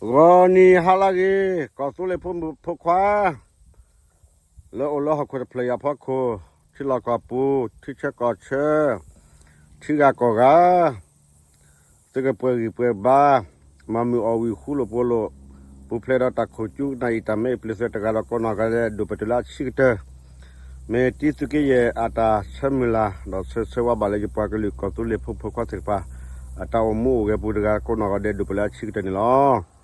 ဂီၤနံၤဟါလၢအဂ့ၤ, ကီၢ်သူလ့ၤဖိမုၣ်ဖိခွါ လၢအိၣ်လၢဟီၣ်ခိၣ်တဖျၢၣ်အံၤအဖီခိၣ်, ထံလီၢ်ကီၢ်ပူၤ, ထံဆၢကီၢ်ဆၢ, ထံဂၤကီၢ်ဂၤ, သုကပှဲၤဂံၢ်ပှဲၤဘါ, မၤမုာ်အီၣ်ဝံၣ်ဃူလိာ်ဖိးလိာ်, ပူၤဖျဲးဒီးတၢ်ခိၣ်ကၠူကနၣ်အံၤ တၢ်မ့ၢ်အပျ့ၤသၢတဂၤဒီး ကိးနီၢ်ဂၤဒဲး ဒိၣ်ပၢၢ်တုၤလၢအဆံးကတၢၢ်, မ့ၢ်တံသုးက့ယဲၢ်အတၢ်ဆၢမုၢ်လၢ် ဒီးဆၢဆၢဝါဘၣ်လၢယပှၤကလုာ်ကီၢ်သူလ့ၤဖိမုၣ်ဖိခွါသ့ၣ်တဖၣ် အတၢ်အိၣ်မူအိၣ်ဂဲၤပူၤတဂၤ ကိးနီၢ်ဂၤဒဲး ဒိၣ်ပၢၢ်လၢအဆံးကတၢၢ်န့ၣ်လီၤ.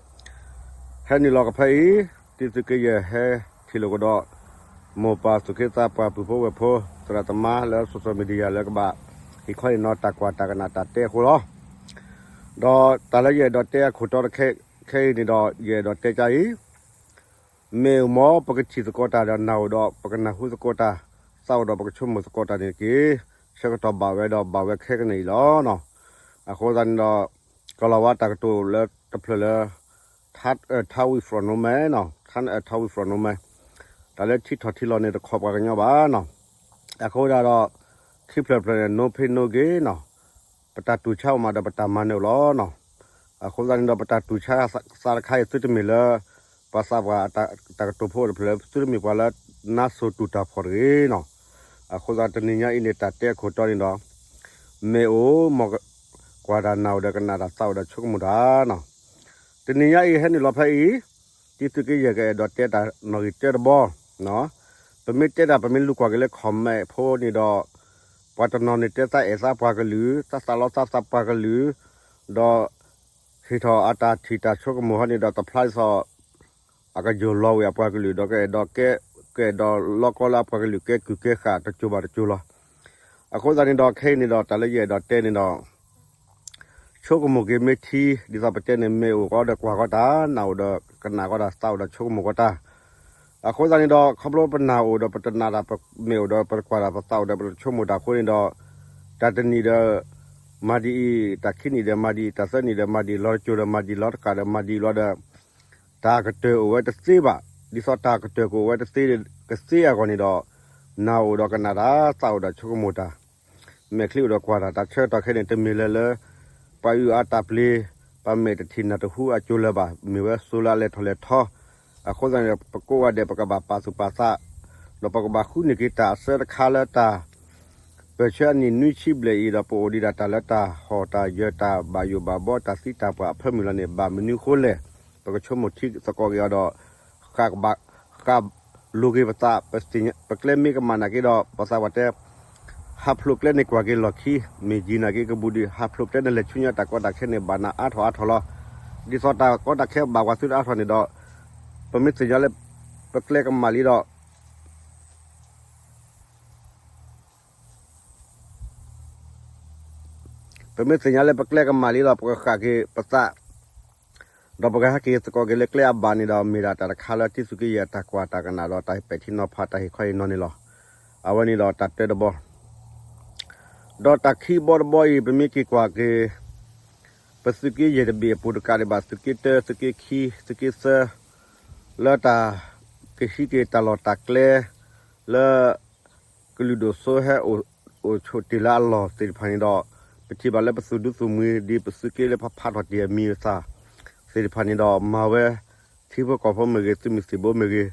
ဟဲနုာ်လီၤကဖဲအံၤ, တံသုးက့ယဲၢ်ဟဲထံၣ်လိာ်ကဒီး မိၢ်ပၢ်သူၣ်က့သးပှၢ် ပုၢ်ဖိဝဲၢ်ဖိ သရၣ်သမါလၢ social media လၢကဘၣ် ဟ့ၣ်ခီဟ့ၣ်နီၤတၢ်ကွၢ်တၢ်ကနၣ်တၢ်တဲအဃိလီၤ. ဒီးတၢ်လၢယအဲၣ်ဒိးတဲအခိၣ်တီတခဲအံၤန့ၣ်ဒီး ယအဲၣ်ဒိးတဲကအံၤ, မ့ၢ်အိၣ်မ့ၢ် ပကထံၣ်သကိးတၢ်ဒီးနၢ်အိၣ်ဒီး ပကနၢ်ဟူသကိးတၢ်, သးအိၣ်ဒီးပကဆိကမိၣ်သကိးတၢ်န့ၣ်တက့ၢ်. ဆၢကတီၢ်ဘၣ်ဝဲဒီးဘၣ်ဝဲခဲကနံၣ်အံၤလီၤ. အဃိသတးန့ၣ်ဒီး ကလီၤဝါတၢ်ကတိၤလၢတဖျၢၣ်လၢ ထါအၢၣ်ထါဝံၤ from no man နီၤ, ထါအၢၣ်ထါဝံၤ from no man, တၢ်လၢထံထီၣ်ထံလီၤန့ၣ် တခီပှၤကညီဘၣ်နီၤ. အဃိဒၣ်ဒီး ခံဖျၢၣ်တဖျၢၣ်န့ၣ် no pain no gain နီၤ, ပတၢ်တူၢ်ဆါအိၣ်မးဒီး ပတၢ်မၤနၢၤအိၣ်လီၤနီၤ. အဃိသတးန့ၣ်ဒီး ပတၢ်တူၢ်ဆါသးတခါအံၤ သုတမ့ၢ်လၢ ပှၤသးပှၢ်တၢ်ကတိၤဖိတဖျၢၣ်လၢ သုတမ့ၢ်ပှၤလၢ နါစိၤတူၢ်တၢ်ဖှီၣ်တဂ့ၤနီၤ. အဃိသတးတနံၤညါအံၤန့ၣ် တၢ်တဲအခိၣ်တီန့ၣ်ဒီး မ့ၢ်အိၣ်မ့ၢ် ကွၢ်တၢ်နၢ်အိၣ်ဒီးကနၣ်တၢ် သးအိၣ်ဒီးဆိကမိၣ်တၢ်နီၤ. တနံၤညါအံၤဟဲနုာ်လီၤဖဲအံၤ, တံသုးက့ယဲၢ်ကအဲၣ်ဒိးတဲတၢ်နီၣ်ဂံၢ်တၢတဘီ, ပမ့ၢ်တဲတၢ် ပမ့ၢ်လူၤကွၢ်က့ၤလၢ comment ဖိန့ၣ်ဒီး ပှၤတနီၤန့ၣ် တဲသးအဲၣ်သးပှၤကလုာ်, သးသးလီသးသးပှၤကလုာ်, ဒီး ဟ့ၣ်ထီၣ်အတၢ်ထံၣ်တၢ်ဆိကမိၣ်ဟီန့ၣ်ဒီး တဖျါဒ်သိး အကယိၤလီၤဝဲအပှၤကလုာ် ဒီးကအဲၣ်ဒိးကဲ ကအဲၣ်ဒိးလီကီလၢအပှၤကလုာ်ကဲကုၢ်ကဲဃာ်တစိၤဘၣ်တစိၤလီၤ. အဃိသတးန့ၣ်ဒီး ခဲအံၤန့ၣ်ဒီး တၢ်လၢယအဲၣ်ဒိးတဲန့ၣ်ဒီး ဆိကမိၣ်က့ၤမ့ၢ်ထံ ဒ်သိးပတဲန့ၣ် မ့ၢ်အိၣ်ကီဒီးကွၢ်ကီတၢ်, နၢ်အိၣ်ဒီးကနၣ်ကီတၢ်, သးအိၣ်ဒီးဆိကမိၣ်ကီတၢ်. အဃိသတးန့ၣ်ဒီး ခီဖျိပနၢ်အိၣ်ဒီးပတနၢ်တၢ်, ပမ့ၢ်အိၣ်ဒီးပတကွၢ်တၢ်, ပသးအိၣ်ဒီးပတဆိကမိၣ်တၢ်အဃိန့ၣ်ဒီး တၢ်တနံၣ်ဒီး မၤဒ်အံၤ, တၢ်ခံနံၣ်ဒီးမၤဒ်အံၤ, တၢ်သၢနံၣ်ဒီးမၤဒ်အံၤ, လီၤတစိၤဒီးမၤဒ်အံၤ, လီၤတကးဒီးမၤဒ်အံၤလီၤဒီး တၢ်ကတၢၢ်အိၣ်ဝဲတသ့ဘၣ်. ဒ်သိးတၢ်ကတၢၢ်ကအိၣ်ဝဲတသ့ ကသ့အဂီၢ်န့ၣ်ဒီး နၢ်အိၣ်ဒီးကနၣ်တၢ်, သးအိၣ်ဒီးဆိကမိၣ်တၢ်, မဲာ်ချံအိၣ်ဒီးကွၢ်တၢ်, တၢ်ဆၢကတီၢ်ခဲအံၤန့ၣ် တမ့ၢ်လၢလၢ ပှၤအုၣ်အါတၢ်ပျ့ၤ, ပှၤမဲာ်တထံၣ်နၢ်တဟူအစိၤလၢအလဲၤထီၣ်လဲၤထီ. အဃိသတးန့ၣ် ပကိးဂၤဒဲး ပကဘၣ်ပာ်သူၣ်ပာ်သး ဒီးပကဘၣ်ဃုန့ၢ်က့ၤတၢ်အဆၢတခါလၢတၢ် ပၢၢ်ဆၢအနံၣ်နွံဆံဘျဲၣ်အံၤဒီး ပအိၣ်ဒံးဒၣ်တၢ်လၢတၢ်ဟီၣ်တၢ်ယၢၤ တၢ်ဘၣ်ယိၣ်ဘၣ်ဘီ တၢ်သံတၢ်ပှၢ်အဖၢမုၢ်လီၤန့ၣ် ဘၣ်မနုၤဃိလဲၣ်. ပကဆိကမိၣ်ထံသကိးက့ၤအီၤဒီး ဃၣ်ကဘၣ် ဃၣ်လိၤက့ၤပသး, ပကျဲမ့ၢ်ကမၣ်နာ်က့ဒီး ပသးပှၢ်တဲ ဟးဖျိးကျဲန့ၣ်ကွၢ်က့ၤလီၢ်ခံ, မ့ၢ်ယံၤနာ်က့ကဘူးဒံး, ဟးဖျိးကျဲန့ၣ်လဲၤဆူညါတၢ်ကီတၢ်ခဲန့ၣ် ဘၣ်နၤအါထီၣ်အါထီၣ်လီၤ. ဒ်သိးတၢ်ကီတၢ်ခဲဘၣ်ပှၤသုတအါထီၣ်န့ၣ်ဒီး ပမ့ၢ်သ့ၣ်ညါလၢ ပကျဲကမၣ်လံဒီး ပမ့ၢ်သ့ၣ်ညါလၢပကျဲကမၣ်လံဒီး ပကဃၣ်က့ၤပသး ဒီးပကဟဲက့ၤသကိးက့ၤလၢကျဲအဘၣ်န့ၣ်ဒီး မ့ၢ်ဒၣ်တၢ်တခါလၢတံသုးက့ယဲၢ်တၢ်ကွၢ်တၢ်ကနၣ်ဒီး တၢ်ပဲာ်ထံနီၤဖးတၢ်ဟ့ၣ်ခီဟ့ၣ်နီၤန့ၣ်လီၤ. အဝဲန့ၣ်ဒီးတၢ်တၢတဘီ ဒီးတၢ်ခံဘီတဘီအံၤ ပမ့ၢ်က့ၤကွၢ်က့ၤ ပသုးက့ယဲၢ်တဘ့ၣ်အပူၤတကးဒံးဘၣ် သုးက့တၢ သုးက့ခံ သုးက့သၢ လၢတၢ်ကဟံးက့ၤတၢ်လီၢ်တၢ်ကျဲ လၢ ကလုာ်ဒိၣ်စိဟဲအိၣ်ဆိးတ့ၢ်လၢအလီၢ်သ့ၣ်တဖၣ်န့ၣ်ဒီး ပထံၣ်ဘၣ်လၢပသုးဒူသုးမှံ ဒ်ပသုးက့လၢဖးဖးထီၣ်တ့ၢ်အမံၤအသၣ်သ့ၣ်တဖၣ်န့ၣ်ဒီး မၤဝဲ ထံဖိကီၢ်ဖိမ့ၢ်ဂ့ၤ သုးမုၢ်သံၣ်ဘိမ့ၢ်ဂ့ၤ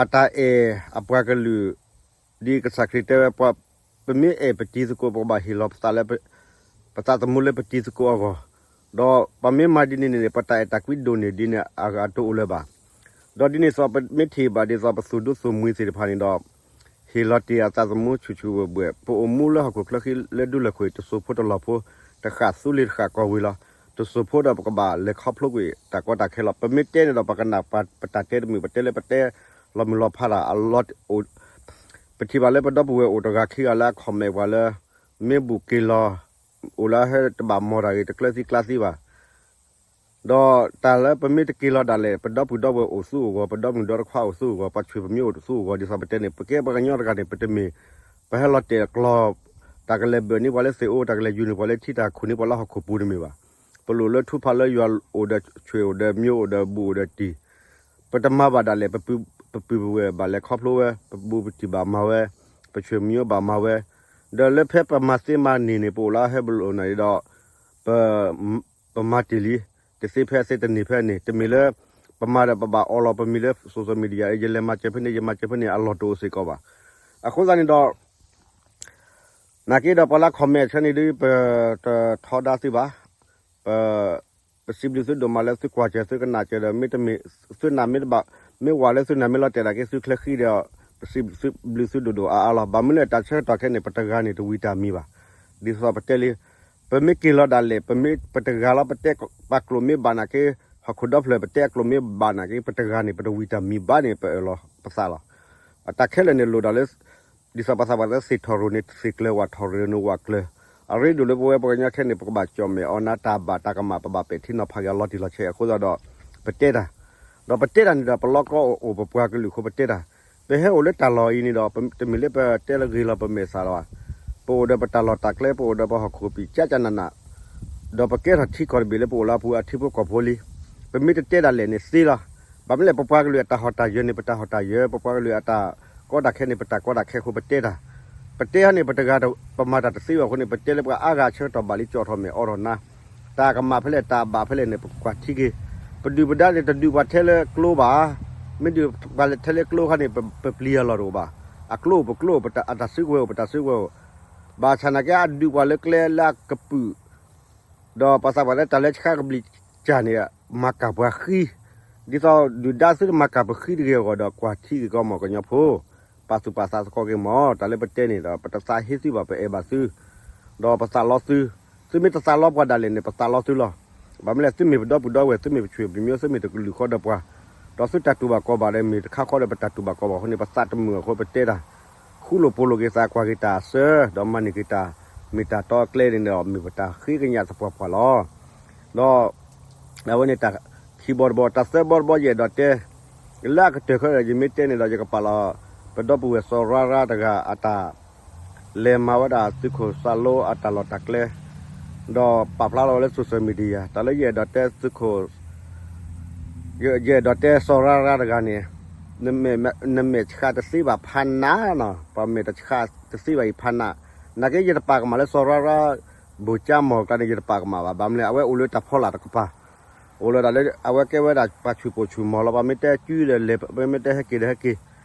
အတၢ်အဲၣ်အပှၤကလုာ် ဒ်ကစၢ်ခရံာ်တဲဝဲ ပှၤ ပမ့ၢ်အဲၣ်ပတံၤသကိး ပကဘၣ်ဟ့ၣ်လီၤပသးလၢ ပသးသမူလၢပတံၤသကိးအဂီၢ်, ဒီးပမ့ၢ်မၤဒ်န့ၣ်န့ၣ် ပတၢ်အဲၣ်တၢ်ကွံဒိၣ်န့ၢ်ဒ်န့ၣ် အဂၤတအိၣ်လၢၤဘၣ်. ဒီးဒ်န့ၣ်သိး ပမ့ၢ်ထံၣ်ဘၣ်ဒ်သိးပသုးဒူသုးမှံသ့ၣ်တဖၣ်န့ၣ်ဒီး ဟ့ၣ်လီၤတ့ၢ်အသးသမူဆူၣ်ဆူၣ်ဘှဲၣ်ဘှဲၣ်, ပအိၣ်မူလၢဟီၣ်ခိၣ်ချၢဃံလၢဒူလၢာ်ခိၣ် တစိၢ်ဖိတလီၢ်ဖိ, တဃၣ်သူလ့ၤတဃၣ်ကီၢ်ဝ့ၢ်လီၤ. တစိၢ်ဖိဒီးပကဘၣ်လဲၤခီဖျိကွံာ်တၢ်ကီတၢ်ခဲလီၤ. ပမ့ၢ်တဲန့ၣ်ဒီး ပကနၣ်ပတၢ်တဲတမုာ် ပတဲလၢပတဲလီၤမုၢ်လီၤဖးတၢ်အလီၢ် ပထံၣ်ဘၣ်လၢပဒီပုၢ်ဝဲၢ်အိၣ်တဂၤခံဂၤလၢအ comment ပှၤလၢ မ့ၢ်ဘူးက့ၤလီၤ အိၣ်လၢဟဲတဘၣ်မီၢ်တၢ်ဂ့ၤ တကျၢၤသံကျါသံဘၣ်. ဒီးတၢ်လၢပမ့ၢ်တက့ၤလီၤဒၣ်လဲာ် ပဒီပုၢ်ဒီဝဲၢ်အိၣ်သူၣ်အိၣ်ဂီၤ ပဒီမုၣ်ဒီတခွါအိၣ်သူၣ်အိၣ်ဂီၤ ပှၤဆွေပမျိုးအိၣ်သူၣ်အိၣ်ဂီၤ ဒ်သိးပတဲန့ၣ် ပကဲပှၤကညီတဂၤန့ၣ် ပတမ့ၢ် ပဟဲလီၤတဲာ်ကျီၤ တၢ်ကလဲၤဘၢၣ်န့ၢ်ပှၤလၢသ့ၣ်အိၣ် တၢ်ကလဲၤယူၤန့ၢ်ပှၤလၢထံ တၢ်ခိၣ်န့ၢ်ပှၤလၢဟီၣ်ခိၣ်ပူၤတမ့ၢ်ဘၣ်. ပလိၣ်လၢထူဖးလၢယွၤအိၣ်ဒီးဆွေအိၣ်ဒီးမျိုးအိၣ်ဒီးဘူးအိၣ်ဒီးတံၢ် ပတမၤဘၣ်ဒၣ်လဲာ် ပပုၢ်ပဝဲၢ်ဘၣ်လဲၤခီဖျိဝဲ ပဘူးပတံၢ်ဘၣ်မၤဝဲ ပဆွေမျိုးဘၣ်မၤဝဲ ဒီးလၢဖဲပမၤသ့မၤန့ၢ်န့ၣ် ပအိၣ်လၢဟဲဘလိၣ်န့ၣ်ဒီး ပ ပမၤတ့ၢ်လံ တသ့ဖဲအသ့တန့ၢ်ဖဲအန့ၣ် တမ့ၢ်လၢ ပမၤဒီးပဘၣ်အီလီၤ ပမ့ၢ်လၢ social media ယလဲၤမၤစၢၤဖဲန့ၣ် ယမၤစၢၤဖဲန့ၣ် အလီၢ်တအိၣ်စ့ၢ်ကီးဘၣ်. အဃိသတးန့ၣ်ဒီး နာ်က့ဒီးပှၤလၢ comment ဆၢန့ၣ်ဒုး ပတထီဒါသုဘၣ်. ပ ပစံးဘျုးသုဒိၣ်မးလၢသုကွၢ်စၢၤသုကနၣ်စၢၤဒီး မ့တမ့ၢ် သုနၢ်မ့ၢ်တဘၣ် မ့ၢ်ဝၤလၢသုနၢ်မ့ၢ်လီၤတဲာ်ဒၣ်က့ၤသုချၢဃံဒီး ပစံးဘျုးသုဒိၣ်ဒိၣ်အါအါလီၤ. ဘၣ်မနုၤလဲၣ် တၢ်ဆၢကတီၢ်ခဲအံၤန့ၣ် ပတဂၤန့ၣ်တဝံၤတၢ်မံၤဘၣ်. ဒ်သိးပတဲလံ ပမ့ၢ်က့ၤလီၤဒၣ်လဲာ် ပမ့ၢ်ပတဂၤလီၤ ပတဲပာ်ကျိာ်မ့ၢ်ဘၣ်နာ်က့ ဟီၣ်ခိၣ်ဒီဖျၢၣ် ပတဲအကျိာ်မ့ၢ်ဘၣ်နာ်က့ ပတဂၤန့ၣ် ပတဝံၤတၢ်မံၤဘၣ်န့ၣ် ပအၢၣ်လီၤပသးလီၤ. အတၢ်ခဲလၢာ်န့ၣ်လိၣ်ဒၣ်လၢ ဒ်သိးပှၤသးပှၢ်တဲသ့ၣ်ထီၣ်ရိၣ်န့ၣ် သ့ၣ်ကျၢၤဝၣ်ထီၣ်ရိၣ်န့ၣ်ဝၣ်ကျၢၤ. အရ့ဒိၣ်လၢပဝဲပှၤကညီခဲအံၤန့ၣ် ပကဘၣ်ကၠီၣ်မဲာ်အီၤနၤ တၢ်ဘၣ်တၢ်ကမၣ် ပဘၣ်ပဲာ်ထံနီၤဖးက့ၤအလီၤတံၢ်လီၤဆဲးအဃိသတးဒီး ပတဲတၢ် ဒီးပတဲတၢ်န့ၣ်ဒီး ပလီကီအိၣ် ပပှၤကလုာ်အဃိပတဲတၢ်. ပဟဲအိၣ်လၢတၢ်လီၢ်အံၤန့ၣ်ဒီး တမ့ၢ်လၢပတဲလၢဂ့ၤလီၤပမဲာ်ဆှးလီၤဘၣ်. ပအိၣ်ဒီးပတၢ်လီၢ်တၢ်ကျဲ ပအိၣ်ဒီးပဟီၣ်ခိၣ်ပံာ်ကၠၢ်ကၠၢ်နးနး ဒီးပကဲထီၣ်ထံကီၢ်တဘ့ၣ်လၢပအိၣ်လၢအပူၤအထံဖိကီၢ်ဖိလံ. ပမ့ၢ်တတဲဒၣ်လဲာ်န့ၣ်သ့လီၤ. ဘၣ်မနုၤလဲၣ် ပပှၤကလုာ်အတၢ်ဟီၣ်တၢ်ယၢၤန့ၣ် ပတၢ်ဟီၣ်တၢ်ယၢၤ, ပပှၤကလုာ်အတၢ်ကီတၢ်ခဲန့ၣ် ပတၢ်ကီတၢ်ခဲအဃိပတဲတၢ်. ပတဲဟီန့ၣ် ပတဂၤ ပမၤတၢ်တသ့ဘၣ်အဃိန့ၣ် ပတဲလၢပှၤအါဂၤဆၢကတီၢ်ဘၣ်လံ ကၠီၣ်ထီၣ်မဲာ်အိးထီၣ်နၤ, တၢ်ကမၣ်ဖဲလဲၣ် တၢ်ဘၣ်ဖဲလဲၣ်န့ၣ် ပကွၢ်ထံက့ၤ. ပဒုၣ်ပဒါန့ၣ် တဒုးပှၤထဲလၢကျိဘၣ်. မ့ၢ်ဒုးပှၤထဲလၢကျိခါန့ၣ် ပပျံၤအလီၢ်တအိၣ်ဘၣ်. အကျိအိၣ်ပကျိအိၣ် အတၢ်စုကဝဲၤအိၣ် ပတၢ်စုကဝဲၤအိၣ်. ဘၣ်ဆၣ်နာ်က့ အဒုးပှၤလၢကျဲလၢအကပုာ် ဒီးပှၤသးပှၢ်လၢတၢ်လၢဆှါကဘျံးကၢ်န့ၣ် မၤကၢ်ပှၤဃံ. ဒ်သိးဒုၣ်ဒါသုတမၤကၢ်ပဃံတဂ့ၤအဂီၢ်ဒီး ကွၢ်ထံဂ့ၤကီမီၢ်ကညီဖိ, ပာ်သူၣ်ပာ်သးသကိးက့ၤမီၢ်. တၢ်လၢပတဲန့ၣ်ဒီး ပတသးဟ့သုဘၣ် ပအဲၣ်ဘၣ်သု, ဒီးပသးလီသု. သုမ့ၢ်တသးလီပှၤဒၣ်လဲာ်န့ၣ် ပသးလီသုလီၤ. ဘၣ်မနုၤလဲၣ် သုမ့ၢ်ပဒီပုၢ်ဒီဝဲၢ်, သုမ့ၢ်ပဆွေပမျိုး, သုမ့ၢ်တကလုာ်ဃီဒီးပှၤ, ဒီးသုတၢ်တူၢ်ဘၣ်ကီဘၣ်ဒီး မ့ၢ်တခါဃီဒီး ပတၢ်တူၢ်ဘၣ်ကီဘၣ်အဃိန့ၣ် ပသးတမုာ်အဃိပတဲတၢ် ဃူလိာ်ဖိးလိာ်က့ၤသး ကွၢ်က့ၤတၢ်အစၢ, ဒီးမၤန့ၢ်က့ၤတၢ်မ့ၢ်တၢ်တီအကျဲန့ၣ်ဒီး မ့ၢ်ပတၢ်ဃ့ကညးသပှၢ်ပှၢ်လီၤ. ဒီး အဝဲန့ၣ်တၢ်ခံဘီတဘီ, တၢ်သၢဘီတဘီ ယအဲၣ်ဒိးတဲ, လၢအကတၢၢ်ခဲအံၤ ယမ့ၢ်တဲန့ၣ်ဒီး ယကပာ်လီၤ ပဒီပုၢ်ဝဲၢ်စီၤရါရါတဂၤအတၢ် လဲၤမၤဝဲဒၣ်သုးခိၣ်စၢ်လိအတၢ်လီၢ်တၢ်ကျဲ, ဒီးပာ်ဖျါလီၤဝဲလၢ social media တၢ်လၢယအဲၣ်ဒိးတဲသုးခိၣ် ယအဲၣ်ဒိးတဲစီၤရါရါတဂၤန့ၣ်, နမဲာ်ဆှးတသ့ဘၣ်ဖးနးနီၤ, ပမဲာ်တဆှးတသ့ဘၣ်အံၤဖးနး, နာ်က့ယတပာ်ကမၣ်လၢစီၤရါရါ ဘိၣ်ကၠါမီၢ်ကျါန့ၣ် ယတပာ်ကမၣ်ဘၣ်. ဘၣ်မနုၤလဲၣ် အဝဲအိၣ်လၢတၢ်ဖီလာ်တကပၤ, အိၣ်လၢတၢ်လၢ အဝဲကဲဝဲဒၣ်ပှၤဆူၣ်ပိာ်ဆူၣ်မီၢ်လီၤ. ပမ့ၢ်တဲကၠူဒီးလဲၤ, ပမ့ၢ်တဲဟဲက့ၤဒီးဟဲက့ၤ,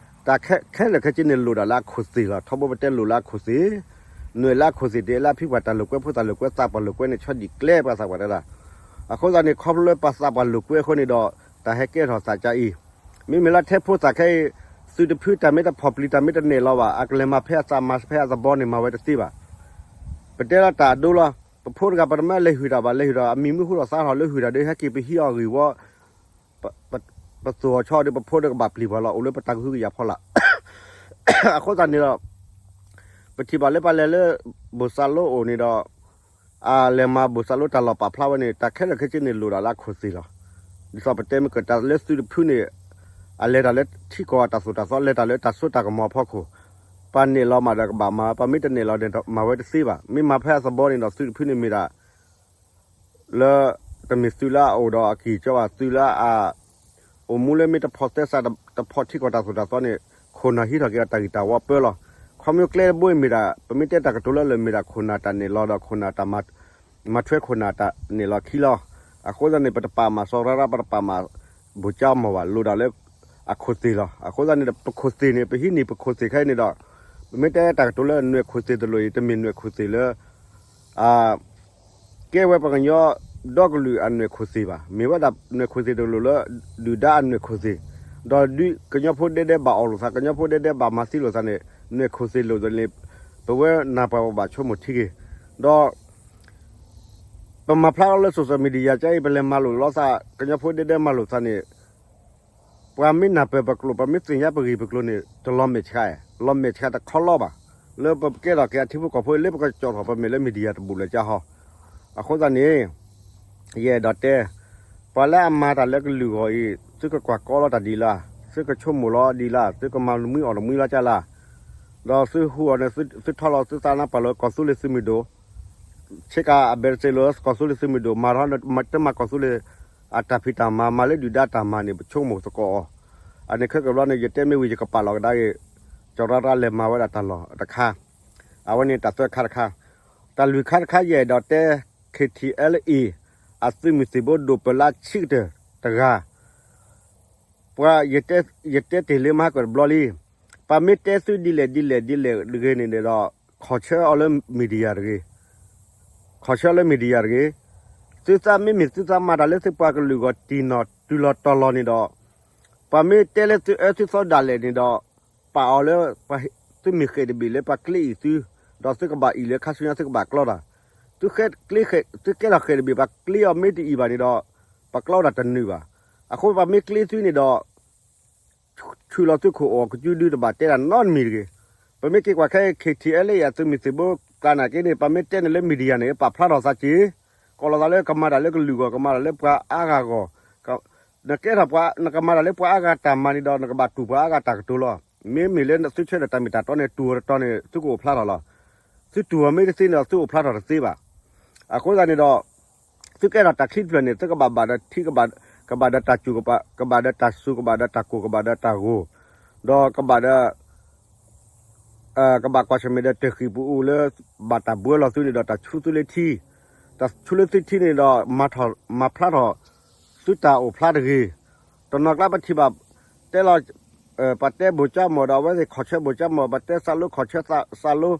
တၢ်ခဲလၢာ်ခဲဆ့န့ၣ်လိၣ်ဒၣ်လၢအခိၣ်သ့ၣ်လီၤ. ထီဘိပတဲလိၣ်လၢအခိၣ်သ့ၣ်, နွဲၣ်လၢအခိၣ်သ့ၣ် တအဲၣ်လၢအဖံပှၤတၢ်လိာ်ကွဲ ဖိသၣ်လိာ်ကွဲ သးပှၢ်လိာ်ကွဲန့ၣ် ဆီဒံၣ်ကျဲ ပှၤသးပှၢ်တဲဒၣ်. အဃိသတးန့ၣ် ခီဖျိလၢပှၤသးပှၢ်လိာ်ကွဲအဃိန့ၣ်ဒီး တၢ်ဟဲကဲထီၣ်သးကါအံၤ, မ့မ့ၢ်လၢထဲဖိသၣ်ခဲအံၤ သုးတဖုတၢ်မ့ၢ်တဖီၣ်ပျံၤ တၢ်မ့ၢ်တနဲၣ်လီၤဘၣ် အကလဲၤမၤဖဲအသးမၤဖဲအသဘီန့ၣ် မၤဝဲတသ့ဘၣ်. ပတဲလီၤတၢ်အဒိလီၤ. ပဖိတဂၤ ပတမ့ၢ်လဲၤဟုၣ်တၢ်ဘၣ်, လဲၤဟုၣ်ဒီး အမံၤမ့ၢ်ဟူထီၣ်သါထီၣ်လၢဟုၣ်တၢ်ဒီး ဟဲက့ၤပဟံးအီၤဂ့ၢ်ဝီ, ပသိၣ်အီၤဆီဒီး ပဖိဒီးကဘၣ်ပျံၤပှၤလီၤ. အိၣ်လၢပတၢ်ကဟုကယာ်ဖီလာ်. အဃိသတးန့ၣ်ဒီး ပထံၣ်ဘၣ်လၢပှၤလဲၤလၢ ဘိၣ်စၢ်လိအိၣ်န့ၣ်ဒီး အလဲၤမၤဘိၣ်စၢ်လိတၢ်လီၢ်ပာ်ဖျါဝဲန့ၣ် တၢ်ခဲလၢာ်ခဲဆ့န့ၣ်လိၣ်ဒၣ်လၢအခိၣ်သ့ၣ်လီၤ. ဒ်သိးပတဲမ့ၢ်ကတၢၢ်လၢသုးတဖုန့ၣ် အလဲၤတၢ်လၢထံကီၢ်အတၢ်သိၣ်တၢ်သီ လဲၤတၢ်လၢတၢ်စိတၢ်ကမီၤအဖီခိၣ်, ပှၤနဲၣ်လီၤမးဒီးကဘၣ်မၤ, ပှၤမ့ၢ်တနဲၣ်လီၤဒီးမၤဝဲတသ့ဘၣ်. မ့ၢ်မၤဖဲအသဘီန့ၣ်ဒီး သုးတဖုန့ၣ်မ့ၢ်ဒၣ် လၢ တမ့ၢ်သုးလၢအအိၣ်ဒီးအကံၢ်ကီဘၣ်, သုးလၢအ အိၣ်မူလၢမ့ၢ်တဖီၣ်သဲစး တဖီၣ်ထံကီၢ်တၢ်သိၣ်တၢ်သီန့ၣ် ခိၣ်နၢ်ဟံးထီၣ်က့ၤအတၢ်ဂံၢ်တၢ်ဝီပၢလီၤ. ခီဖျိကျဲတဘိအံၤမ့ၢ်ဒၣ် ပမ့ၢ်တဲတၢ်ကတိၤလၢလၢာ်မ့ၢ်ဒၣ်ခိၣ်နၢ်တၢ်နဲၣ်လီၤဒီးခိၣ်နၢ်တၢ် မၤထွဲခိၣ်နၢ်တၢ်နဲၣ်လီၤခံလီၤ. အဃိသတးန့ၣ် ပတပာ်မၤစီၤရါရါ ပတပာ်မၤ ဘိၣ်ကၠါမီၢ်ဘၣ်, လိၣ်ဒၣ်လၢ အခိၣ်သ့ၣ်လီၤ. အဃိသတးန့ၣ်ဒီး ပခိၣ်သ့ၣ်န့ၣ် ပဟံးန့ၢ်ပခိၣ်သ့ၣ်ခဲအံၤန့ၣ်ဒီး ပမ့ၢ်တဲတၢ်ကတိၤလၢနွဲၣ်ခိၣ်သ့ၣ်တလိၣ်အံၤ တမ့ၢ်နွဲၣ်ခိၣ်သ့ၣ်လၢ အ ကဲဝဲပှၤကညီဒီကလုာ်အနွဲၣ်ခိၣ်သ့ၣ်ဘၣ်. မ့ၢ်ဝဲဒၣ်နွဲၣ်ခိၣ်သ့ၣ်တလိၣ်လၢ ဒုၣ်ဒါအနွဲၣ်ခိၣ်သ့ၣ်, ဒီးဒုးကညီဖိဒဲဒဲဘၣ်အီၣ်လိာ်သး, ကညီဖိဒဲဒဲဘၣ်မၤသံလိာ်သးန့ၣ် နွဲၣ်ခိၣ်သ့ၣ်လိာ်သးန့ၣ် ပဝဲနၢ်ပၢၢ်ပဘၣ်ဆိကမိၣ်ထံက့ၤ, ဒီး ပမၤဖျါထီၣ်လၢ social media ကါအံၤ ပလဲၤမၤလိာ်လီၤသး ကညီဖိဒဲဒဲမၤလိာ်သးန့ၣ် ပှၤမ့ၢ်နၢ်ပၢၢ်ပကျိာ် ပှၤမ့ၢ်သ့ၣ်ညါပဂ့ၢ်ပကျိၤန့ၣ် တလီၤမဲာ်ဆှး, လီၤမဲာ်ဆှးတခီလီၤဘၣ်. လၢပကဲထီၣ်က့ၤအထံဖိကီၢ်ဖိ လၢပကကၠီၣ်ထီၣ်ပမဲာ်လၢ media တဘူၣ်လၢကါဟီ. အဃိသတးန့ၣ် ယအဲၣ်ဒိးတဲ ပှၤလၢအမၤတၢ်လၢကလုာ်ဂီၢ်အံၤ သုကကွၢ်ကီလီၤတၢ်ဒ်လၢ်, သုကဆိကမိၣ်လီၤဒ်လၢ်, သုကမၤတမှံအီၣ်တမှံလီၤကၢ်လၢ်, ဒီးသုဟူးအီၤန့ၣ် သုထီၣ်လီၤသုသးနါပၢၢ်လၢ ကီၢ်သူလ့ၤသုးမုၢ်ဒိၣ် ဆ့ကၤအဘဲတစ့းလၢ ကီၢ်သူလ့ၤသုးမုၢ်ဒိၣ် မၤထီၣ်တမၤကီၢ်သူလ့ၤ အတၢ်ဖံးတၢ်မၤ မၤလၢဒုၣ်ဒါတၢ်မၤန့ၣ် ပဆိကမိၣ်သကိးအီၤ. အန့ၣ်ခဲကဘျီန့ၣ် ယတဲမ့ၢ်ဝံၤ ယကပာ်လီၤကဒါက့ၤ ကၠီၤရၢ်ရၢ်လဲၤမၤဝဲဒၣ်တၢ်လီၢ်တခါ, အဝဲန့ၣ်တၢ်သၢခါတခါ, တၢ်လွံၢ်ခါတခါ ယအဲၣ်ဒိးတဲ K T L A အသုးမုၢ်သံၣ်ဘိဒိၣ်ပၢၢ်လၢအဆံးကတၢၢ်တဂၤ, ပှၤ ယတဲတ့ၢ်လၢမဟါကတဘျီလံ, ပှၤမ့ၢ်တဲသုဒ်လဲၣ်ဒ်လဲၣ်ဒ်လဲၣ်တဂ့ၤန့ၣ်ဒီး ခီၣ်ဆၢအီၤလၢ media တဂ့ၤ, ခီၣ်ဆၢလၢ media တဂ့ၤ, သုသးမ့မ့ၢ်သုသးမၤတၢ်လၢသုပှၤကလုာ်ဂီၢ်တံၢ်နီၢ်တုၤလီၤတီၤလီၤန့ၣ်ဒီး ပှၤမ့ၢ်တဲလၢသုအၢသုသီဒၣ်လဲာ်န့ၣ်ဒီး ပာ်အီၤလၢ သုမ့ၢ်ဃဲးတဘ့ၣ်လၢပှၤကျ့အံၤသု, ဒီးသုကဘၣ်အံၤလၢခါဆူညါသုကဘၣ်ကျီတၢ်, သုကဲထီၣ်ဃဲးတဘ့ၣ် ပှၤကျ့အီၤမ့ၢ်တအံၤဘၣ်န့ၣ်ဒီး ပကျီတၢ်တနုာ်ဘၣ်. အဃိပှၤမ့ၢ်ကျ့သုန့ၣ်ဒီး ဆူၣ်လီၤသုခိၣ်အီၤကစုဒုတဘၣ်တဲတၢ်နီတမံၤတဂ့ၤ. ပမ့ၢ်က့ၤကွၢ်ခဲအံၤ KTLA အသုးမုၢ်သံၣ်ဘိကျါနာ်က့န့ၣ် ပမ့ၢ်တဲန့ၣ်လၢ media န့ၣ် ပာ်ဖျါထီၣ်သးက့ၤ, ကိးလီၤသးလၢကမၤတၢ်လၢကလုာ်ဂီၢ် ကမၤတၢ်လၢပှၤအါဂၤဂီၢ်, နကဲထီၣ်ပှၤ နကမၤတၢ်လၢပှၤအါဂၤတၢ်မၤန့ၣ်ဒီး နကဘၣ်တူၢ်ပှၤအါဂၤတၢ်ကတိၤလီၤ. မ့မ့ၢ်လၢသုဆၢထၢၣ်တၢ်မ့ၢ်တၢ်တီန့ၣ် တူၢ်အီၤတတီၤန့ၣ် သုကအိၣ်ဖျါထီၣ်လီၤ. သုတူၢ်အီၤမ့ၢ်တသ့န့ၣ်ဒီး သုအိၣ်ဖျါထီၣ်တသ့ဘၣ်. အဃိသတးန့ၣ်ဒီး သုကဲထီၣ်တၢ်ချံတဖျၢၣ်န့ၣ် သုကဘၣ်ဘၣ်ဒီးထံ ကဘၣ်ဒီးတၢ်စူၢ် ကဘၣ်ဒီးတၢ်စူၤ ကဘၣ်ဒီးတၢ်ကိၢ် ကဘၣ်ဒီးတၢ်ဂီၤ, ဒီးကဘၣ်ဒီး ကဘၣ်ကွၢ်ဆၢၣ်မဲာ်ဒီးတၢ်ဃံၢ်ပူၤအူလၢ ဘၣ်တၢ်ဘှီလီၤသုန့ၣ်ဒီး တၢ်ဆူသုလၢထံ, တၢ်ဆူလၢသုထံန့ၣ်ဒီး မၤဖျါထီၣ် သုတၢ်အိၣ်ဖျါတဂ့ၤ. တနီၤကျါပထံၣ်ဘၣ် တဲလီၤ ပှၤတဲဘိၣ်ကၠၢမီၢ်ဒီး အဝဲသ့ၣ်ခီၣ်ဆၢဘိၣ်ကၠၢမီၢ် ပှၤတဲစးလိခီၣ်ဆၢစးလိ,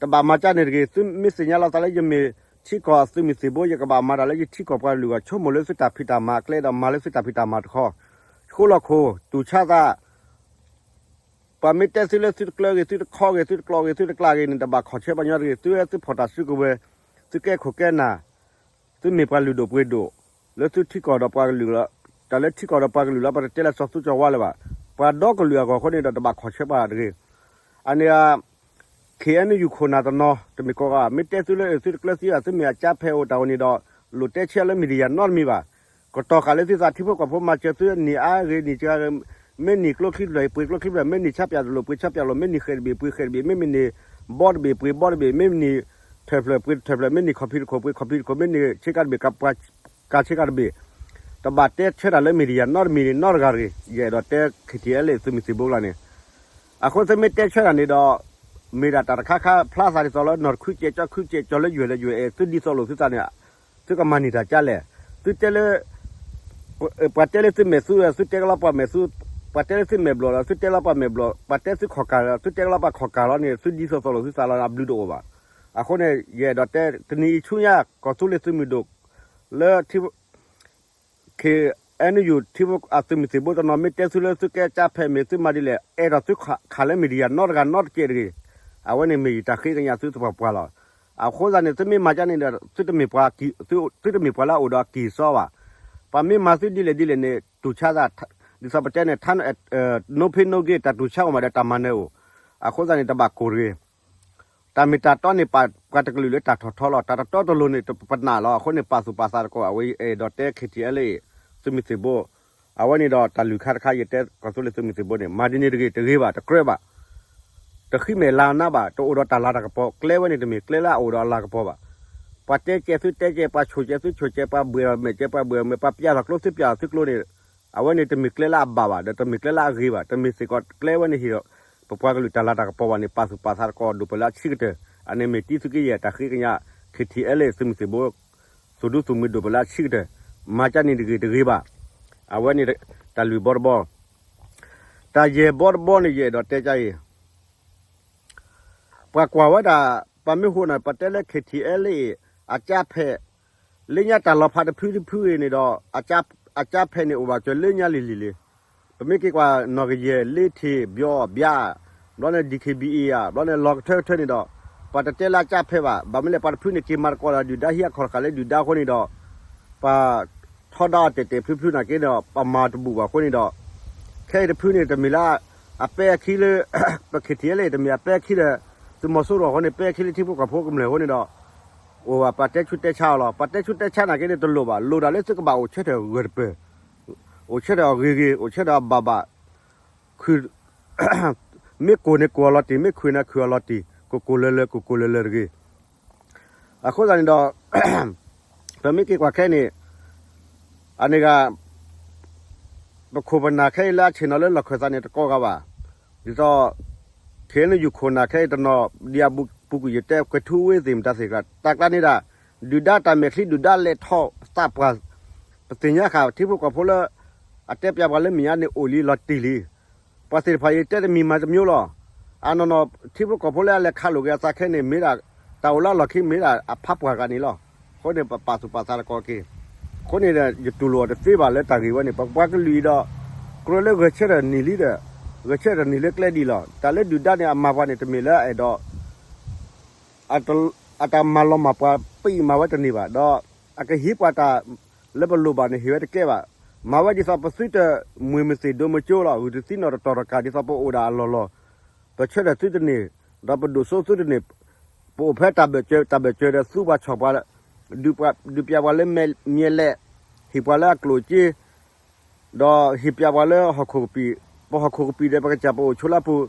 တဘၣ်မၤကၢန့ၣ်တဂ့ၤ. သုမ့ၢ်သ့ၣ်ညါလီၤသးလၢယမ့ၢ်ထံကီၢ်သုးမုၢ်သံၣ်ဘိ ယကဘၣ်မၤတၢ်လၢယထံကီၢ်ပှၤကလုာ်အဂီၢ် ဆိကမိၣ်လၢသုတၢ်ဖံးတၢ်မၤအကျဲဒီး မၤလၢသုတၢ်ဖံးတၢ်မၤတခီ, ဃိလီၤခိၣ် တူၢ်ဆါသး ပှၤမ့ၢ်တဲသုလၢသုတကျၢၤဂ့ၤ သုတခီဂ့ၤ သုတကျီၢ်ဂ့ၤ သုတကျၢၤဂ့ၤန့ၣ် တဘၣ်ခီၣ်ဆၢပှၤညီတဂ့ၤ. သုဝဲသုဖီၣ်တၢ်စုကဝဲၤ, သုကဲခိၣ်ကဲနၢ်, သုမ့ၢ်ပှၤလုၢ်ဒိၣ်ပှ့ၤဒိၣ် လၢသုထံကီၢ်ဒီးပှၤကလုာ်လီၤ. တၢ်လၢထံကီၢ်ဒီးပှၤကလုာ်လီၤ ပတတဲလၢစီၤသူကၠီၤဝါလၢၤဘၣ်. ပှၤဒီကလုာ်အဂီၢ်အဃိန့ၣ်ဒီး တဘၣ်ခီၣ်ဆၢပှၤတဂ့ၤ. အန့ၣ် KNU ခိၣ်နၢ်တနီၤ တမ့ၢ်ကိးဂၤ မ့ၢ်တဲသုလၢသုတကျၢၤသံဘၣ် သုမ့ၢ်အကၠါဖဲးအိၣ်တၢ်အိၣ်န့ၣ်ဒီး လိၣ်တဲဆၢလၢ media နီတမံၤဘၣ်. ကတီၤဃာ်လၢသုသးထံဖိကီၢ်ဖိမၤစၢၤသု နံၣ်အါဂ့ၤ နံၣ်စှၤဂ့ၤ, မ့ၢ်နံၣ်ကျိချံတဖျၢၣ် ပှ့ၤကျိချံတဖျၢၣ်, မ့ၢ်နံၣ်ဆါပၠးတလိၣ် ပှ့ၤဆါပၠးလိၣ်, မ့ၢ်နံၣ်ဃဲးတဘ့ၣ် ပှ့ၤဃဲးတဘ့ၣ်, မ့မ့ၢ်န့ၣ် ဘီတဘ့ၣ် ပှ့ၤဘီတဘ့ၣ်, မ့မ့ၢ်န့ၣ် ထၢၣ်ဖျၢၣ် ပှ့ၤထၢၣ်ဖျၢၣ်, မ့ၢ်န့ၣ် ခီၣ်ဖံးတခိၣ် ပှ့ၤခီၣ်ဖံးတခိၣ်, မ့ၢ်န့ၣ် ဆ့ကၤတဘ့ၣ် ကၤဆ့ကၤတဘ့ၣ်, တဘၣ်တဲဆၢတၢ်လၢ media နီတမံၤန့ၣ် နီတဂၤတဂ့ၤ. ယအဲၣ်ဒိးတဲ KTLA သုးမုၢ်သံၣ်ဘိလီၤန့ၣ်, အဃိသုမ့ၢ်တဲဆၢတၢ်န့ၣ်ဒီး မ့ၢ်ဒၣ်တၢ်တခါခါဖျါသးဒ်သိးလၢ နီၢ်တခုကဲးကၠီ ခုကဲးကၠီလၢယွဲၢ်လၢယွဲၢ်အဲၣ် သုဒ်သိးလိာ်သုသးန့ၣ် သုကမၤန့ၢ်တၢ်ကၢ်လဲၣ်. သုတဲလၢ ပှၤတဲလၢသုမဲာ်သူဒီး သုတဲကလီပှၤမဲာ်သူ, ပှၤတဲလၢသုမဲာ်ဘျီၣ်ဒီး သုတဲကလီပှၤမဲာ်ဘျီၣ်, ပှၤတဲသုခီၣ်ကၢ်ဒီး သုတဲကလီပှၤခီၣ်ကၢ်လီၤန့ၣ် သုဒ်သိးသိးလိာ်သုသးလီၤန့ၣ် အဘျုးတအိၣ်ဘၣ်. အဃိန့ၣ် ယအဲၣ်ဒိးတဲ တနံၤအံၤဆူညါ ကီၢ်သူလ့ၤသုးမုၢ်ဒိၣ် လၢ KNU ထံဖိအသုးမုၢ်သံၣ်ဘိတနီၤ မ့ၢ်တဲသုလၢသုကဲကၠါဖဲးမ့ၢ်သုမၤဒ်လဲၣ် အဲၣ်ဒိးသုခးလၢ media နီတဂၤနီတကဲးတဂ့ၤ. အဝဲန့ၣ်မ့ၢ်ယတၢ်ဃ့ကညးသုသပှၢ်ပှၢ်လီၤ. အဃိသတးန့ၣ် သုမ့ၢ်မၤကၠါန့ၣ်ဒီး သုတမ့ၢ်ပှၤ သုတမ့ၢ်ပှၤလၢအအိၣ်ဒီးအကံၢ်အစီဘၣ်. ပှၤမ့ၢ်မၤသုဒ်လဲၣ်ဒ်လဲၣ်န့ၣ် တူၢ်ဆါသး ဒ်သိးပတဲန့ၣ် no pain no gain တၢ်တူၢ်ဆါအိၣ်မးဒီးတၢ်မၤနၢၤအိၣ်. အဃိသတးန့ၣ် တဘၣ်ကိၢ်တဂ့ၤ. တၢ်မ့ၢ်တၢ်တီန့ၣ် ပာ်ပှၤတကလုာ်လၢတၢ်ထီၣ်ထီလီၤ. တၢ်တတီတလိၤန့ၣ် ပနာ်လီၤ. အဃိန့ၣ် ပာ်သူၣ်ပာ်သးသကိး အဝဲအဲၣ်ဒိးတဲ KTLA သုးမုၢ်သံၣ်ဘိ အဝဲန့ၣ်ဒီးတၢ်လုၢ်ခါတခါ ယတဲကီၢ်သူလ့ၤသုးမုၢ်သံၣ်ဘိန့ၣ် မၤဒ်န့ၣ်တဂ့ၤ တဂ့ၤဘၣ် တကြၢးဘၣ်. တဃံမဲာ်လၤနါဘၣ် တအိၣ်ဒီးတၢ်လၤတၢ်ကပီၤ ကျဲဝဲန့ၣ်တမ့ၢ်ကျဲလၢအအိၣ်ဒီးအလၤကပီၤဘၣ်. ပှၤတဲကဲသုတဲကဲ ပှၤဆိၣ်ကဲသုဆိၣ်ကဲ ပှၤဘှ့ၣ်အီၤမဲာ်ကဲ ပှၤဘှ့ၣ်အီၤမဲာ် ပှၤပျးထီၣ်ကျိသုပျးထီၣ်သုကျိန့ၣ် အဝဲန့ၣ်တမ့ၢ်ကျဲလၢအဘၣ်ဘၣ် ဒီးတမ့ၢ်ကျဲလၢအဂ့ၤဘၣ် တမ့ၢ်စ့ၢ်ကီးကျဲဝဲန့ၣ်ဟ့ၣ်ဒီး ပပှၤကလုာ်တၢ်လၤတၢ်ကပီၤဘၣ်န့ၣ် ပာ်သူၣ်ပာ်သးသကိးဒိၣ်ပှၤလၢအဆံးကတၢၢ် အန့ၣ်မ့ၢ်တံၤသုးက့ယဲၢ်တၢ်ဃ့ကညး KTLA သုးမုၢ်သံၣ်ဘိ သုးဒူသုးမုၢ်ဒိၣ်ပှၤလၢအဆံးကတၢၢ် မၤကၠါန့ၣ်တဂ့ၤတဂ့ၤဘၣ်. အဝဲန့ၣ် တၢ်လုၢ်ဘီတဘီ တၢ်ယဲၢ်ဘီတဘီန့ၣ် ယအဲၣ်ဒိးတဲကၠါအံၤ ပှၤကွၢ်ဝဲဒၣ် ပှၤမ့ၢ်ဟိန့ၣ် ပှၤတဲလၢ KTLA အကၠါဖဲး လၢညါတၢ်လီၤဖးတဖုတဖုအံၤန့ၣ်ဒီး အကၠါဖဲးန့ၣ်အိၣ်ဘၣ်စၢၤလၢညါလံၤလံၤလံၤ. ပမ့ၢ်က့ၤကွၢ်နီၢ်ကယဲၢ် လ့ထံး ဘျီဘျါ ဘျီန့ၣ် DKBA ဧါ ဘျီန့ၣ်လီၤကထၢကထၢန့ၣ်ဒီး ပှၤတတဲလၢအကၠါဖဲးဘၣ်. ဘၣ်မနုၤလဲၣ် ပှၤတဖုန့ၣ်က့ၤမၤသကိးဒီးဒုၣ်ဒါ ဟံးအခီၣ်တဃာ်လၢဒုၣ်ဒါအဃိန့ၣ်ဒီး ပှၤထီဒါအီၤတဲာ်တဲာ်ဖျုးဖျုးနာ်က့ဒီး ပမၤတဘူၣ်ဘၣ်အဃိန့ၣ်ဒီး ခဲအံၤတဖုန့ၣ် တမ့ၢ်လၢ အပဲအခံလၢ ပ KTLA တမ့ၢ်အပဲအခံဒီး သုးမီၤစိရိၤအဃိန့ၣ် ပဲအခံလၢထံဖိကီၢ်ဖိကမျၢၢ်အဃိန့ၣ်ဒီး အိၣ်ဘၣ်ပှၤတဲဆူးတဲဆါအီၤလီၤ. ပှၤတဲဆူးတဲဆါနာ်က့န့ၣ်တလိၣ်ဘၣ် လိၣ်ဒၣ်လၢသုကဘၣ်အိၣ်ဆၢထၢၣ်ဂၢၢ်တပၢၢ် အိၣ်ဆၢထၢၣ်အီၤဂ့ၤဂ့ၤ အိၣ်ဆၢထၢၣ်အီၤဘၣ်ဘၣ် ခုၣ် မ့ၢ်ကိၢ်န့ၣ်ကိၢ်အီၤလီၤတံၢ် မ့ၢ်ခုၣ်န့ၣ်ခုၣ်အီၤလီၤတံၢ် ကိၢ်ကိၢ်လၢၤလၢၤ ကိၢ်ကိၢ်လၢၤလၢၤတဂ့ၤ. အဃိသတးန့ၣ်ဒီး ပမ့ၢ်က့ၤကွၢ်ခဲအံၤန့ၣ် အန့ၣ်ဂ့ၤ ပခိၣ်ပနၢ်ခဲအံၤလၢအဆ့ၣ်နီၤလၢလီၢ်ခၢၣ်သးန့ၣ် တကိးဂၤဘၣ်. ဒ်သိး KNU ခိၣ်နၢ်ခဲအံၤတနီၤ ဒ်အပူၤကွံာ်ယတဲ ကွဲၤထူဝ့သ့ၣ်မတၤသ့ၣ်တဖၣ် တၢ်ကျါန့ၣ်ဒၣ် ဒုၣ်ဒါတၢ်မဲာ်ချံဒုၣ်ဒါလဲၤထီၣ်သးပှၢ်, ပသ့ၣ်ညါဃာ်ထံဖိကီၢ်ဖိလၢ အတဲပၠးပှၤလၢမဲာ်ညါန့ၣ်အိၣ်လံလီၤတံၢ်လံ. ပှၤသ့ၣ်တဖၣ်အံၤတဲတမံၤမၤတမံၤလီၤ. အနီၢ်နီၢ်ထံဖိကီၢ်ဖိလၢအလဲၤခးလိာ်က့ၤအသးခဲန့ၣ် မ့ၢ်ဒၣ်တၢ်အိၣ်လၢအလီၢ်ခံမ့ၢ်ဒၣ်အဖးပှၢ်ဂၤန့ၣ်လီၤ. အဃိန့ၣ် ပပာ်သူၣ်ပာ်သးတကီၢ်က့ၤ. အဃိန့ၣ် ယတူၢ်လိာ်အီၤတသ့ဘၣ်လၢတၢ်ဂ့ၢ်ဝဲန့ၣ် ပပှၤကလုာ်အံၤဒီး ကြၢးလၢဂဲၤဆၢထၢၣ်နံၣ်လံဒီး ဂဲၤဆၢထၢၣ်နံၣ်လၢကျဲဒ်အံၤလီၤ. တၢ်လၢဒုၣ်ဒါန့ၣ် အမၤပှၤန့ၣ် တမ့ၢ်လၢအအဲၣ်ဒိး အတၢ်မၤလီၤမၢ်ပှၤပအံၤမၤဝဲတန့ၢ်ဘၣ်, ဒီးအကဟ့ၣ်ပှၤတၢ်လၢပလိၣ်ဘၣ်န့ၣ် ဟ့ၣ်ဝဲတကဲဘၣ်. မၤဝဲဒ်သိးပသုတမှံၤမသ့ၣ်ဒိမကၠိလီၤ. ဂုၢ်တသံနီၣ်တတီၤတကး ဒ်သိးပအိၣ်ဒၣ်အလီၢ်လီၢ်, ပဆၢထၢၣ်သုတန့ၢ်, ဒီးပဒိၣ်စိသုတန့ၢ်, ပအိၣ်ဖဲတၢ်ဘၢၣ်စၢၤ တၢ်ဘၢၣ်စၢၤဒီးသူပှၤဆီၣ်ပှၤ, ဒုးပျးပှၤလၢမဲာ်လဲး, ဟ့ၣ်ပှၤလၢအကျိၣ်အစ့ ဒီးဟ့ၣ်ပျးပှၤလၢဟီၣ်ခိၣ်ကပံာ်, ပဟီၣ်ခိၣ်ကပံာ်ဒီးပကစၢ်ပအိၣ်ဆိးလၢပူၤ,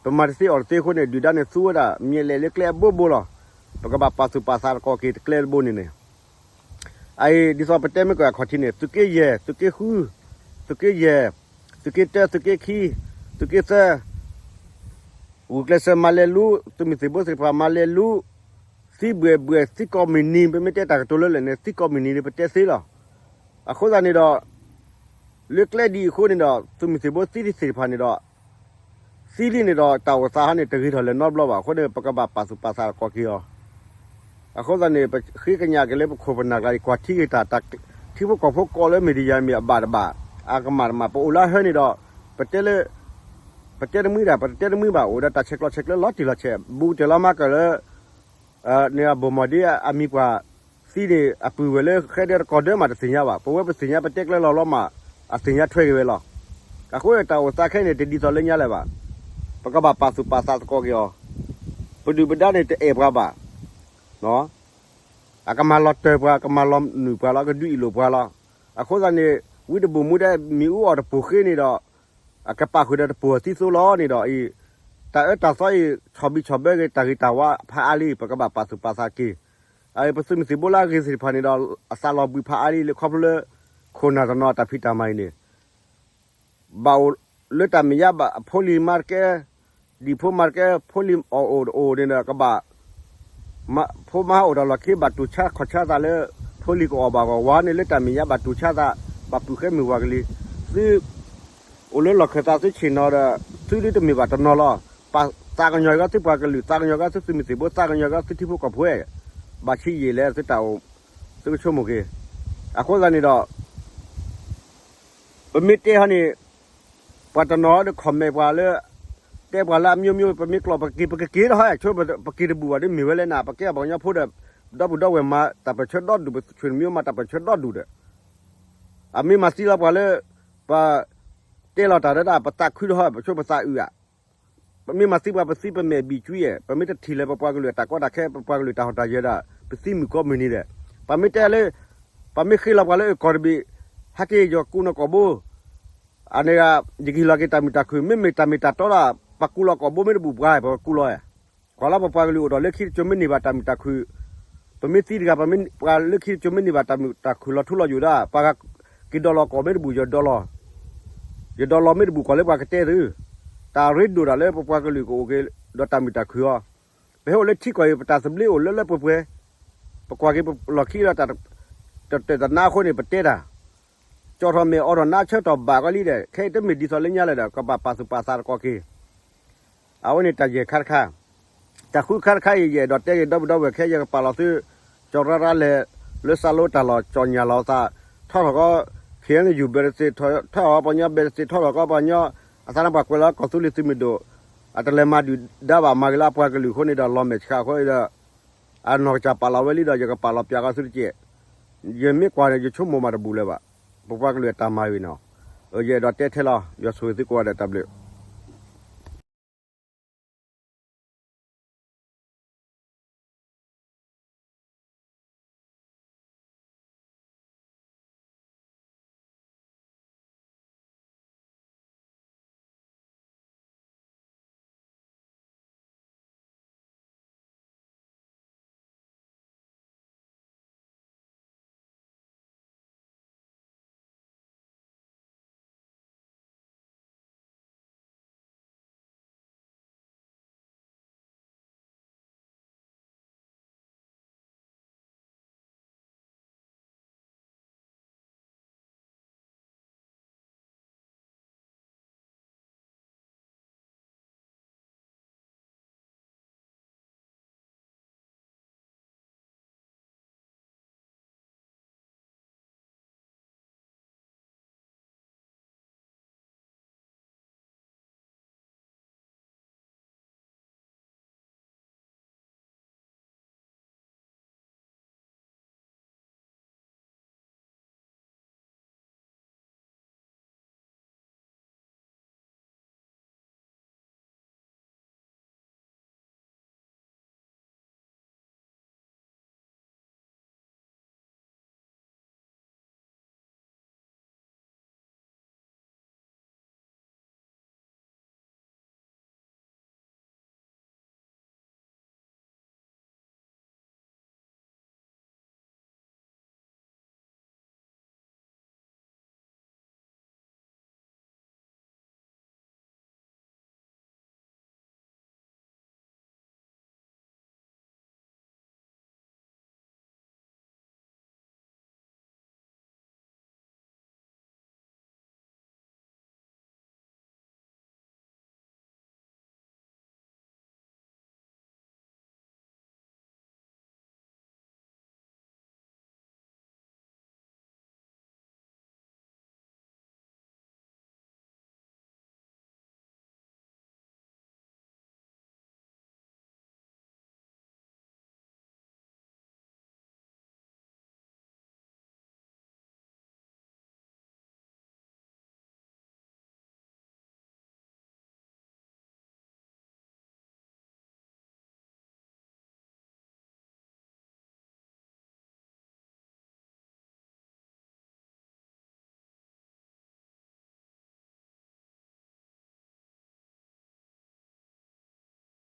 ပမၤတသ့အီၣ်တသ့အဃိန့ၣ် ဒုၣ်ဒါန့ၣ်သူဝဲဒၣ် မဲာ်လဲးလၢကျဲအဘိဘိလီၤ. ပကဘၣ်ပာ်သူၣ်ပာ်သးတကီၢ်က့ၤတကျဲတဘိန့ၣ်န့ၣ်, အအံၤ ဒ်သိးပတဲမ့ၢ်ကွၢ်အခီၣ်ထံးန့ၣ် သုးက့ယဲၢ်, သုးက့ဃု, သုးက့ယဲၢ်, သုးက့တၢ, သုးက့ခံ, သုးက့သၢ ဂုာ်ကျဲးစၢးမၤလဲၤလူ, သုးမုၢ်သံၣ်ဘိသ့ၣ်တဖၣ်မၤလဲၤလူ, သံဘှဲၣ်ဘှဲၣ် သံကိးမုၢ်နံၤ ပမ့ၢ်တဲတၢ်ကတိၤလၢလၢ်န့ၣ် သံကိးမုၢ်နံၤန့ၣ် ပတဲသ့လီၤ. အဃိသတးန့ၣ်ဒီး လၢကျဲဒ်အံၤအဃိန့ၣ်ဒီး သုးမုၢ်သံၣ်ဘိသံသ့ၣ်တဖၣ်န့ၣ်ဒီး သံလံန့ၣ်ဒီး တၢ်အိၣ်သးဟီန့ၣ် တဂ့ၤထီၣ်လၢၤနီတဘျီဘၣ်. အဃိန့ၣ် ပကဘၣ်ပာ်သူၣ်ပာ်သးတကီၢ်က့ၤအီၤ. အဃိသတးန့ၣ် ပဃ့ကညးက့ၤလၢပခိၣ်ပနၢ်ကျါအံၤ ကွၢ်ထံက့ၤတၢ်, ထံဖိကီၢ်ဖိကိးလၢ media မ့ၢ်အဘၣ်တဘၣ်, အကမၣ်တမၣ်, ပအိၣ်လၢအဟၢန့ၣ်ဒီး ပတဲလၢ ပတဲတမှံဒၣ် ပတတဲတမှံဘၣ်, အိၣ်ဒီးတၢ်ဆဲးကျိးဆဲးကျၢလီၤတံၢ်လီၤဆဲး, ဘူးကတၢၢ်လီၤမၤကၢၢ်လၢ န့ၣ်အဘိၣ်မီၢ်ဒ့အမံၤပှၢ်သံန့ၣ် အပုၢ်ဝဲၢ်လၢဃဲဒၢတကီၢ်ဒၢမးတသ့ၣ်ညါဘၣ်. ပဝဲပသ့ၣ်ညါ ပတဲကျဲလီၤလီၤမး အသ့ၣ်ညါထွဲက့ၤဝဲလီၤ. အဃိန့ၣ် တၢ်အိၣ်သးခဲအံၤန့ၣ် တဒ်သိးလၢညါလၢၤဘၣ်. ပကဘၣ်ပာ်သူၣ်ပာ်သးသကိးက့ၤအီၤ. ပဒုၣ်ပဒါန့ၣ် တအဲၣ်ပှၤဘၣ်. အကမၤလီၤတၢၢ်ပှၤ, ကမၤလီၤနုာ်ပှၤလီၤ, ကဒုးအ့ၣ်လိာ်ပှၤလီၤ. အဃိသတးန့ၣ် ဝံတဘိၣ်မူဒဲး မ့ၣ်အူအီၣ်တပိၢ်ဃ့န့ၣ်ဒီး အကပာ်ဃုာ်ဒီးတပိၢ်အသံသိလီၤန့ၣ်ဒီးအံၤ, တၢ်အၢတၢ်သီအံၤ ဆီၣ်ဘံၣ်ဆီၣ်ဘၢက့ၤ တၢ်ဂ့ၤတၢ်ဝါဖးအါလံ, ပကဘၣ်ပာ်သူၣ်ပာ်သးက့ၤ. အအံၤ ပသုးမုၢ်သံၣ်ဘိလၢအဂ့ၤသ့ၣ်တဖၣ်န့ၣ်ဒီး အသးလီၤဘှံးဖးအါလံ လၢခီဖျိလၢ ခိၣ်နၢ်တနီၤအတၢ်ဖံးတၢ်မၤအံၤန့ၣ် ဘၣ်အိၣ်လၢတၢ်မဲာ်ညါဘၣ် အဖိလံၤမၤတကဲ, ဒံၣ်ဖိမၤတကဲ, ဖိလံၤအီၣ်အိၣ်တအိၣ်န့ၣ်ဒီး ကဘၣ် ဖိမါဟးအိၣ်ဒီးလီၢ်ခံ ဘၣ်တူၢ်ဆါခီၣ်ဆါသးလၢ ဖိလံၤကအီၣ်ဘၣ်ဂီၢ်ဝါန့ၣ် လၢတၢ်မဲာ်ညါဘၣ်တူၢ်ဆါသး, ဘၣ်ပုၢ်ဃဲမုၢ်ဝၤကလံၤ, သု အိၣ်လၢလီၢ်ခၢၣ်သးသုဆ့ၣ်နီၤဒီး သုဒုတမ့ၢ်ဘၣ်တနီၤလီၤ. ပသးကညီၤက့ၤသုပှၤကလုာ်, သးကညီၤက့ၤသုသုးမုၢ်သံၣ်ဘိ, သးကညီၤက့ၤသုထံဖိကီၢ်ဖိ, ဘၣ်ဆံးယံာ်လဲၣ်သုတၢ်အိၣ်, သုကဆိကမိၣ်က့ၤ. အဃိသတးန့ၣ်ဒီး ပမ့ၢ်တဲဟီန့ၣ် ပှၤတနီၤဒီး comment ပှၤလၢ တဲပှၤလၢအမျိုးမျိုး ပမ့ၢ်ကျိးပက့ၤ ပကက့ၤဒီးဟီ ဆိပက့ၤတဘူၣ်ဘၣ်ဒီးမ့ၢ်ဝဲလဲၣ်န့ၣ် ပကဲပှၤကညီဖိဒီး ဒီပုၢ်ဒီဝဲၢ်မၤတၢ်ပၢၢ်ဆၢဒီဒူၣ် ပဆွေမျိုးမၤတၢ်ပၢၢ်ဆၢဒီဒူၣ်ဒီး အမ့ၢ်မၤသံလီၤပှၤလၢ ပ တဲလီၤတၢ်ဒီးဒၣ် ပသးခုဒီးဟီ ပဆိပသးအုးဧါ. ပမ့ၢ်မၤသံပှၤ ပသံပမဲာ်ဘံၣ်ကွံဧါ, ပမ့ၢ်တထံၣ်လၢပပှၤကလုာ်အတၢ်ကီတၢ်ခဲ ပပှၤကလုာ်တၢ်ဟီၣ်တၢ်ယၢၤဒီး ပသံမုၢ်ကီၢ်မုၢ်နံၤဒီး ပမ့ၢ်တဲလၢ ပမ့ၢ်ဃ့လီၤပှၤလၢအကီၢ်တဘ့ၣ် ဟဲက့ၤ ယကူးနီၢ်ကီၢ်ဘိ အန့ၣ်ဂ့ၤ ယကဟ့ၣ်လီၤက့ၤတၢ်မုာ်တၢ်ခုၣ် မ့မ့ၢ်တၢ်မ့ၢ်တၢ်တီဒီး ပကူးလီၤကီၢ်ဘိမ့ၢ်တဘူၣ်ပှၤ ပကူးလီၤဧါ. ကွၢ်လၢပပှၤကလုာ်အိၣ်ဒီးလၢခံတစိၤမ့ၢ်န့ၢ်ဘၣ်တၢ်မုာ်တၢ်ခုၣ်, ပမ့ၢ်သံတဂၤ ပှၤလၢခံတစိၤမ့ၢ်န့ၢ်ဘၣ်တၢ်မုာ်တၢ်ခုၣ်လီၤထူလီၤယိာ်ဒီး ပှၤက့ၤဒီးလီၤကီၢ်မ့ၢ်တဘူၣ် ယဒီးလီၤ ယဒီးလီၤမ့ၢ်တဘူၣ် ကွၢ်လၢပှၤကတဲသု, တၢ်ရ့ဒိၣ်တၢ်လၢပပှၤကလုာ်ကအိၣ်က့ၤဒီးတၢ်မုာ်တၢ်ခုၣ်အီၤ, ပဟဲအိၣ်လၢထံကီၢ်အံၤ ပတၢ်သဘျ့အိၣ်လၢလၢပှဲၤပှဲၤ, ပကွၢ်က့ၤပလီၢ်ခံဒီးတၢ်တတၢၢ်တနါအဃိန့ၣ် ပတဲတၢ် ကၠီထီၣ်မ့ၢ်အီထီၣ်နါဆၢထီၣ်ဘၣ်ကီလံဒီး ခဲအံၤတမ့ၢ်ဒ်သိးလၢညါလၢၤဒီး ကဘၣ်ပာ်သူၣ်ပာ်သးတကီၢ်က့ၤ. အဝဲန့ၣ်တၢ်ယဲၢ်ခါတခါ, တၢ်ဃုခါတခါအံၤ ယအဲၣ်ဒိးတဲက့ၤဒီပုၢ်ဒီဝဲၢ်ခဲ ယကပာ်လီၤသု ကၠီၤရၢ်ရၢ်လဲၣ် လၢစးလိတၢ်လီၢ် ကၠီၣ်ညၣ်လီၤသး, ထီထီၣ်ကီ ခ့ၣ်အဲၣ်ယူၣ်ဘဲတသ့, ထီထီၣ်ကီပှၤကညီဘဲတသ့, ထီထီၣ်ကီပှၤကညီ အသးနါပှၤကွဲးလီၤကီၢ်သူလ့ၤသုးမုၢ်ဒိၣ်, အတလဲၤမၤဒုၣ်ဒါဘၣ် မၤဂ့ၤလၢအပှၤကလုာ်အဃိန့ၣ်ဒီး လီၤမဲာ်ဆှးအဃိဒီး အနီၢ်ကစၢ်ပာ်လီၤဝဲလံဒီး ယကပာ်လီၤပၠးကီသုတက့ၢ်. ယမ့ၢ်ကွၢ်န့ၣ် ယဆိကမိၣ်မးတဘူၣ်လၢၤဘၣ်. ပပှၤကလုာ်အတၢ်မၤဝံၤနီၤ. ယအဲၣ်ဒိးတဲထဲလီၤ. ယွၤဆိၣ်ဂ့ၤသုကိးဂၤဒဲး တၢ်ဘျုး